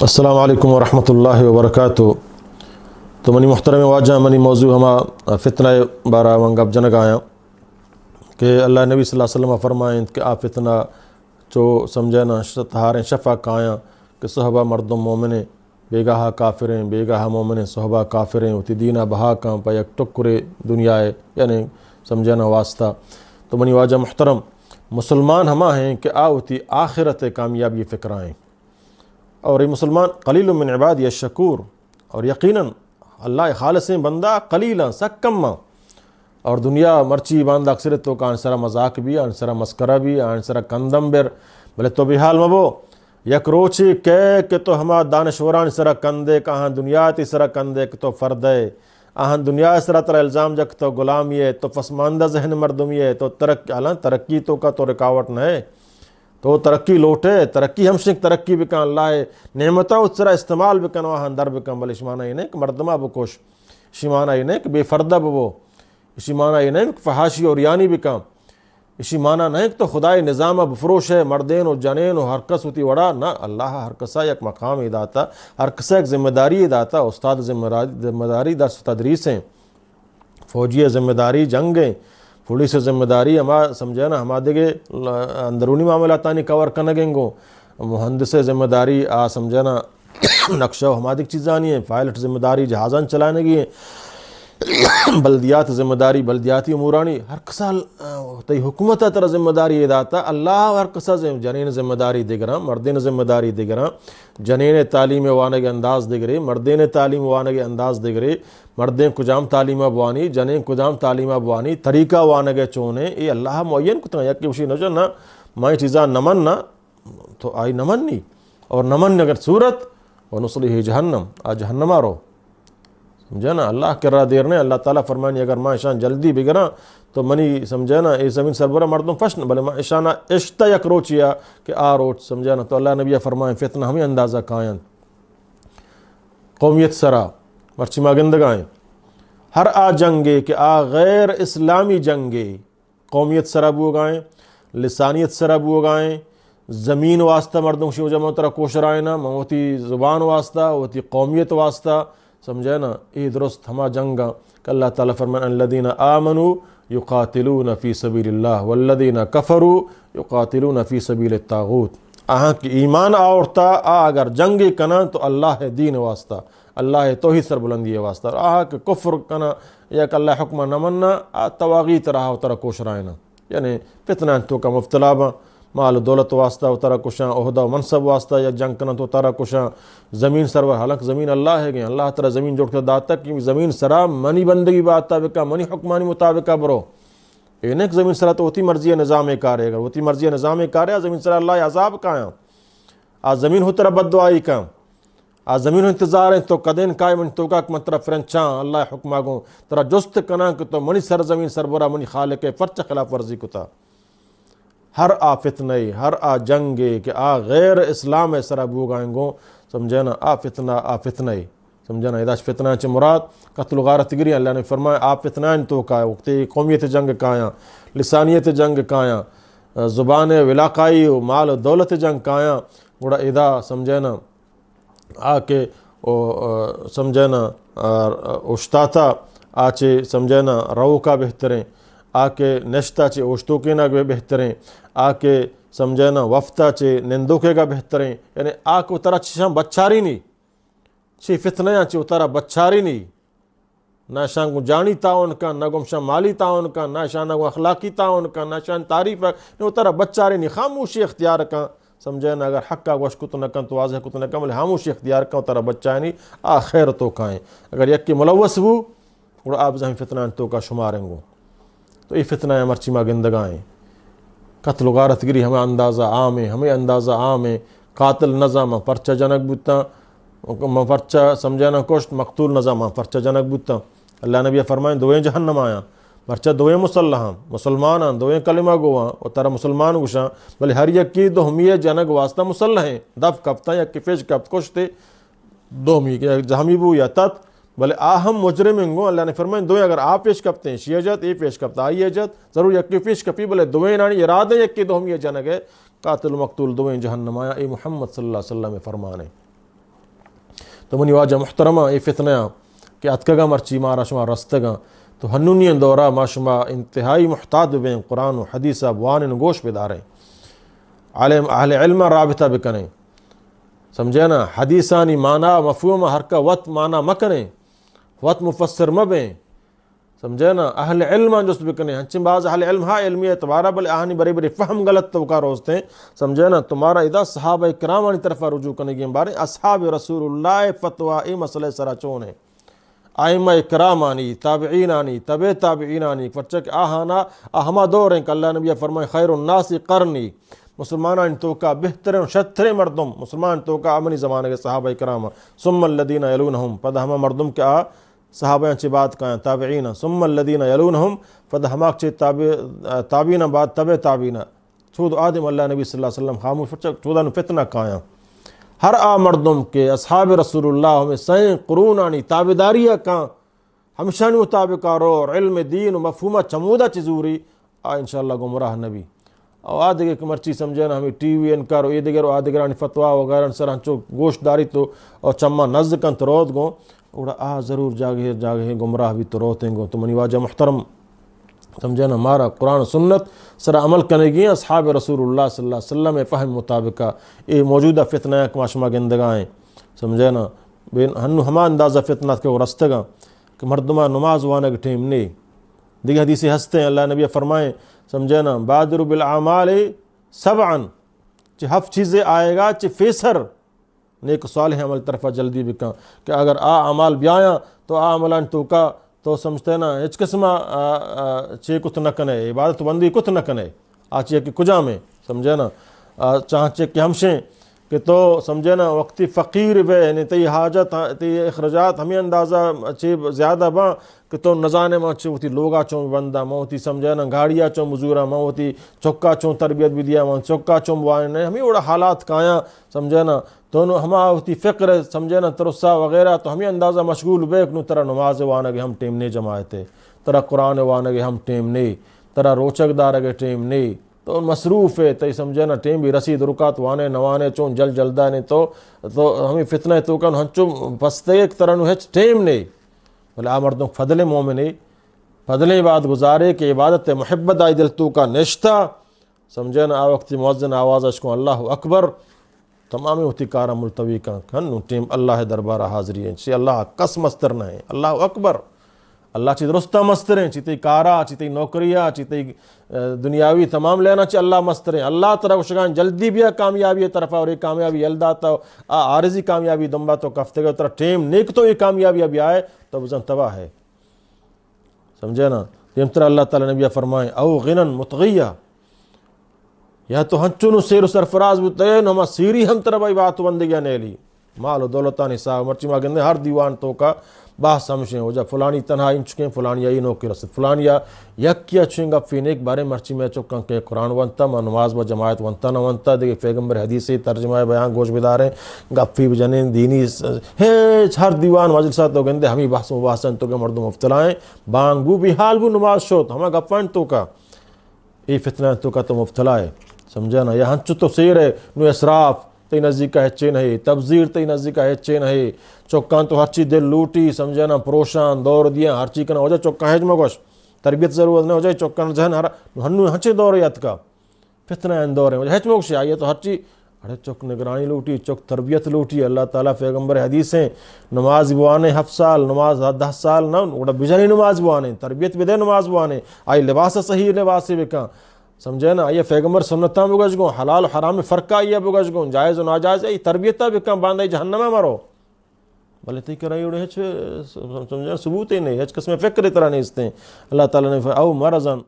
السلام علیکم ورحمۃ اللہ وبرکاتہ۔ تو منی محترم واجہ، منی موضوع ہما فتنہ بارہ من گپ جنگ آیاں کہ اللہ نبی صلی اللہ علیہ وسلم فرمائنت کہ آ فتنہ چو سمجھنا تہاریں شفا کایاں کہ صحبہ مردم مومنیں، بیگاہ کافریں، بیگاہ مومنیں، صحبہ کافریں، وتی دینا بہا کاں پہ یک ٹکرے دنیا، یعنی سمجھنا واسطہ۔ تو منی واجہ محترم، مسلمان ہما ہیں کہ آ وتی آخرت کامیابی فکرائیں۔ اور یہ مسلمان قلیل من عبادی الشکور، اور یقیناً اللہ خالصیں بندہ قلیلاں، سک کماں۔ اور دنیا مرچی باند اکثریت تو کا آن سرا مذاق بھی، آن سرا مسکرہ بھی، آن سرا کندم بر، بلے تو بے حال مبو۔ یک روچے کہ کہ تو ہما دانشوران سرا کندے کہ آہاں دنیا تی سرا کندے کہ تو فردے، آہاں دنیا سرا ترا الزام جک تو غلامی ہے، تو پسماندہ ذہن مردمی ہے، تو ترقی، حالانکہ ترقی تو کا تو رکاوٹ نہ ہے۔ تو ترقی لوٹے، ترقی ہمشنک ترقی بکن، اللہ نعمتاں ات سرا استعمال بکن، واہاں در بکن، بلے اشی معنی یہ نہیں کہ مردمہ بکش، اشی معنی یہ نہیں کہ بے فردہ ببو، اشی معنی یہ نہیں کہ فحاشی اور یعنی بکن، اشی معنی نہیں کہ تو خدای نظام بفروش ہے، مردین و جنین و ہر کس ہوتی وڑا، نہ، اللہ ہر کسا یک مقام داتا، ہر کسا یک ذمہ داری داتا، استاد ذمہ داری، ذمہ داری درس تدریس ہیں۔ فوجی ءِ ذمہ داری جنگ ءِ، پولیس ءِ ذمہ داری ہما سمجھنا ہما دگہ ل-، اندرونی معاملاتانی کور کنگ ءَ گوں، مہندس ءِ ذمہ داری آ سمجھنا نقشہ و ہما دگہ چیزانی ہیں، پائلٹ ذمہ داری جہازان چلانگی ہیں، بلدیات ذمہ داری بلدیاتی امورانی، ہر کسال، آ، تئی حکومت ءَ ترا ذمہ داری اے داتا، اللہ ہر کسا ذم-، جنین ذمہ داری دگراں، مردین ذمہ داری دگراں، جنین تعلیم وانگ انداز دگرے، مردین تعلیم وانگ انداز دگرے، مردین کجام تعلیم ءَ بوانی، جنین کجام تعلیم ءَ بوانی، طریقہ وانگ ءَ چون ایں، اے اللہ ءَ معین کتگ۔ یکے گوشی نہ جن، نہ، ما اے چیزاں نہ من، نہ، تو آئی نہ منی۔ اور نہ من اگر صورت، ونصلیہ جہنم، آ جہنم ءَ رو۔ سمجھے نا؟ اللہ کرا دیر نہیں۔ اللہ تعالیٰ فرمانی، اگر ما اشان جلدی بگراں، تو منی سمجھے نا، اے زمین سربرا مردم فش نہ، بلے ما اشانا اشتا یک روچیا کہ آ روچ سمجھے نا، تو اللہ نبی فرمائیں، فتنہ ہمیں اندازہ کاینت۔ قومیت سرا مرچی ما گندگائیں۔ ہر آ جنگے کہ آ غیر اسلامی جنگے، قومیت سرا بوگائیں، لسانیت سرا بوگائیں، زمین واسطہ مردم شی وجہ من ترا کوشرائنا، من وتی زبان واسطہ، وتی قومیت واسطہ، سمجھے نا؟ اے درست ہما جنگاں کہ اللہ تعالیٰ فرمان، الذین آمنوا یقاتلون فی سبیل اللہ والذین کفروا یقاتلون فی سبیل الطاغوت۔ آہاں کہ ایمان آورتا، آ اگر جنگے کناں تو اللہ دین واسطہ، اللہ توحید سربلندی واسطہ۔ آہاں کہ کفر کناں یا کہ اللہ حکم نہ مننا، آ تواغیت راہ و ترا کوشرائنا۔ یعنی فتنہ انت تو کا مبتلا باں، مال و دولت واسطہ و ترا کشاں، عہدہ و منصب واسطہ یا جنگ کناں تو ترا کشاں، زمین سرور، حالانکہ زمین اللہ ہے گئے، اللہ ترا زمین جوڑ کر داتا کہ زمین سرا منی بندگی باتا بکا، منی حکمانی مطابقہ برو۔ اے نہ کہ زمین سرا تو وتی مرضی نظام کارے، اگر وتی مرضی نظام کارے، زمین سرا اللہ عذاب کایاں، آ زمین ہو ترا بددعائی کاں۔ آ زمین انتظار انت تو کدین کائے من توکا کہ من ترا فرنچاں، اللہ حکما گوں ترا جست کناں کہ تو منی سرزمین سربرا منی خالق پرچہ خلاف ورزی کتا۔ ہر آ فتنہ، ہر آ جنگے کہ آ غیر اسلام سرا بوگائیں گوں، سمجھے نا، آ فتنہ، آ فتنہ۔ سمجھے نا، ادا فتنہ چہ مراد قتل و غارت گری۔ اللہ نے فرمایا، آ فتنہ انت توکا وقتی قومیت جنگ کایاں، لسانیت جنگ کایاں، زبان ولاقائی و مال و دولت جنگ کایاں، گڑا ادا سمجھے نا، آ کہ او، آ، سمجھنا، آ، اوشتاتا، آ چے سمجھنا روکا بہتریں، آ کہ نشتا چے اوشتوکینا بہتریں، آ کہ سمجھنا وفتا چے نندوکے گا بہتریں، یعنی آ کہ ترا چشان بچاری نی، چے فتنہ یا چے ترا بچاری نی۔ نہ اشاں گوں جانی تعاون کن، نہ گوں اشاں مالی تعاون کن، نہ اشاں گوں اخلاقی تعاون کن، نہ اشاں تعریف کن، نہ ترا بچارے نی، خاموشی اختیار کن۔ سمجھے نا، اگر حق ءَ گوش کت نہ کن تو واضح کت نہ کن، بلے خاموشی اختیار کن، ترا بچائے نی، آ خیر تو کائیں۔ اگر یکے ملوث بو، گڑا آ بزاں فتنہ انت توکا شماریں گوں۔ تو اے فتنہ ءَ مرچی ما گندگائیں۔ قتل و غارت گری ہمے اندازہ عام ایں، ہمے اندازہ عام ایں۔ قاتل نزاں من پرچہ جنگ بوتاں، من پرچہ سمجھانا کشت، مقتول نزاں من پرچہ جنگ بوتاں۔ اللہ نبی فرمائیں، دوئیں جہنم آیاں، پرچہ دوئیں مسلحاں، مسلماناں، دوئیں کلمہ گواں، و ترا مسلمان گوشاں، بلے ہر یکی دومی جنگ واسطہ مسلح ایں۔ دف کپتاں، یکی پیش کپت کشتے، دومی کہ زخمی بو یا تت، بلے آ ہم مجرم انگو۔ اللہ نے فرمائیں، دوئیں اگر آ پیش کپتے ہیں، شیعہ جت، اے پیش کپتا، آئیے جت، ضرور یکی پیش کپی، بلے دوئیں نانی ارادہ یکی دومی جنگ ہے، قاتل و مقتول دوئیں جہنم آیا۔ اے محمد صلی اللہ علیہ وسلم فرمانے۔ تو منی واجہ محترماں، اے فتنہ آں کہ اتکگاں، مرچی مارا شما رستگاں، تو ہنونی دورا ما شما انتہائی محتاط ببیں، قرآن و حدیث ءَ بوانیں و گوش بداریں۔ عالم، اہل علم ءَ رابطہ بکنیں۔ سمجھے نا؟ حدیثانی معنی مفہوم ہر کا وت معنی مکنیں، وت مفسر مبیں۔ سمجھے نا؟ اہل علم ءَ جست بکنیں۔ ہنچیں باز اہل علم ہا علمی اعتبار ءَ، بلے آہانی برے برے فہم غلط توکا روستیں۔ سمجھے نا؟ تو مارا ادا صحابہ کرامانی طرفا رجوع کنگی ایں۔ باریں اصحاب رسول اللہ ءِ فتویٰ اے مسئلہ سرا چون ایں؟ ائمہ کرامانی، تابعینانی، تبع تابعینانی، پرچہ کہ آہانا، آ ہما دور ایں کہ اللہ نبی فرمائے، خیر الناس قرنی، مسلمانانی توکا بہترین و شترین مردم مسلمان توکا منی زمانگ صحابہ کرام، ثم الذین یلونہم، پدا ہما مردم کہ آ صحابہ چہ بعد کایاں، تابعین، ثم الذین یلونہم، پدا ہما چہ تابع، تابعین بعد تبع تابعین۔ چود آدم اللہ نبی صلی اللہ علیہ وسلم خاموش، پرچا چودان فتنہ کایاں۔ ہر آ مردم کہ اصحاب رسول اللہ ہمیں سئیں قرونانی تابعداری کاں، ہمشانی مطابق آ رو اور علم دین و مفہوم چمودا چہ زوری، آ انشاءاللہ گمراہ نبی۔ او آ دگہ کہ مرچی سمجھے نا، ہمیں ٹی وی انکار و اے دگر و آ دگرانی فتویٰ وغیرہ سر ہنچو گوش داری تو او چما نز کنت روت گوں، گڑا آ ضرور جاگہے جاگہے گمراہ بیت روتیں گوں۔ تو منی واجہ محترم، سمجھے نا، مارا قرآن و سنت سرا عمل کنگی ایں، اصحاب رسول اللہ صلی اللہ علیہ وسلم ءِ فہم مطابق اے موجودہ فتنہ کہ ما شما گندگا ایں، سمجھے نا، بین ہنو ہما اندازہ فتنہ کہ وہ رستگاں کہ مردماں نماز وانگ ٹیم نے۔ دگہ حدیثے ہستیں، اللہ نبی فرمائیں، سمجھے نا، بادر بالاعمال سبعا، چہ ہفت چیزے آئیگا چہ فیسر نیک و صالح عمل طرفا جلدی بکن، کہ اگر آ اعمال بیایاں تو آ عملان توکا تو سمجھتے نا ہچ قسم آ، آ، چے کت نہ کنے، عبادت بندی کت نہ کنے۔ آ چے کہ کجام ایں، سمجھے نا؟ آ، چاہچے کہ ہمشیں کہ تو سمجھے نا، وقتی فقیر بے، یعنی تئی حاجت، تئی اخراجات ہمیں اندازہ چے زیادہ باں کہ تو نزانے من چے وتی لوگا چون بنداں، من وتی سمجھے نا گاڑیا چون بزوراں، من وتی چکا چون تربیت بدیاں، من چکا چون بوانیں، ہمیں وڑا حالات کایاں، سمجھے نا؟ تو نو ہما وتی فکر، سمجھے نا، ترسا وغیرہ تو ہمیں اندازہ مشغول بے کہ نو ترا نماز وانگ ہم ٹیم نے جماعت ءِ، ترا قرآن وانگ ہم ٹیم نے، ترا روچگ دارگ ٹیم نے، تو مصروف ئے، تئی سمجھے نا، ٹیم بھی رسید رکات، وانے نوانے چون جل جلدانے تو، تو ہمیں فتنہ توکا نو ہنچو پستے کہ ترا نو ہچ ٹیم نے۔ بلے آ مردم فضل مومنے، فضلیں عبادت گزارے کہ عبادت محبت آئی دل توکا نشتا، سمجھے نا، آ وقتی مؤذن آواز اش کن اللہ اکبر، تمامیں وتی کاراں ملتوی کن، کن نو ٹیم اللہ دربار حاضری ایں، چی اللہ کس مستر نہ ایں، اللہ اکبر۔ اللہ چی درستا مستر ایں، چی تئی کارا، چی تئی نوکریا، چی تئی، اے، دنیاوی تمام لینا چی اللہ مستر ایں۔ اللہ ترا گوشگاں جلدی بیا کامیابی طرفا، اور اے کامیابی یل داتا، آ عارضی کامیابی دنبا تو کفتگے، ترا ٹیم نیک تو اے کامیابی ابھی آئے تو بزن تباہ ئے۔ سمجھے نا؟ دیمتر اللہ تعالی نبی فرمائیں، او غنن مطغیہ، یا تو ہنچو نو سیر و سرفراز بوتگے، نو ہما سیری ہم ترا بھائی بات بندگی نیلی۔ مال و دولتانی صاحب، مرچی ما گندے ہر دیوان توکا بحث ہمشیں، وجہ فلانی تنہا انچکیں، فلانی ای نوکر است، فلانی یکی اچھیں گپی نیک بارے۔ مرچی میں چکاں کہ قرآن ونتا، ما نماز با جماعت ونتا نہ ونتا، دیگه پیغمبر حدیث ترجمہ بیان گوش بداریں، گپی بجنیں دینی س-، ہیچ ہر دیوان مجلسا تو گندے ہمی بحث مباحثن تو کہ مردم مبتلا ایں، بانگ بو، بے حال بو، نماز شوت، ہما گپان توکا، اے فتنہ توکا تو مبتلا ئے۔ سمجھے نا؟ یا ہنچو تو سیر ئے، نو اسراف تئی نزدیکا ہچے نہ ئے، تبذیر تئی نزدیکا ہچے نہ ئے، چکان تو ہرچی دل لوٹی، سمجھے نا، پروشان، دور دیاں، ہرچی کنا وجہ چکان ہچ مگوش، تربیت ضرورت نہ، وجہ چکان ذہن ہر، نو ہنو ہنچے دور یاتکا۔ فتنہ این دور ایں، ہچ مگوشی، آئی تو ہرچی، اڑے چک نگرانی لوٹی، چک تربیت لوٹی، اللہ تعالی پیغمبر حدیث ایں، نماز بوانے ہفت سال، نماز دہ سال نہ، گڑا بجنی نماز بوانے، تربیت بدے نماز بوانے، آئی لباس صحیح لباسی بکن، سمجھے نا؟ آئی پیغمبر سنتاں بگش گوں، حلال و حرام فرقہ آئی بگش گوں، جائز و ناجائز آئی تربیتا بکن، باندے جہنم مرو۔ بلے تئی کرا ایوڑے ہچ، سمجھے نا، ثبوت ہی نہیں، ہچ قسم فکر ترا نیستیں۔ اللہ تعالی نے فرمایا، او مرضن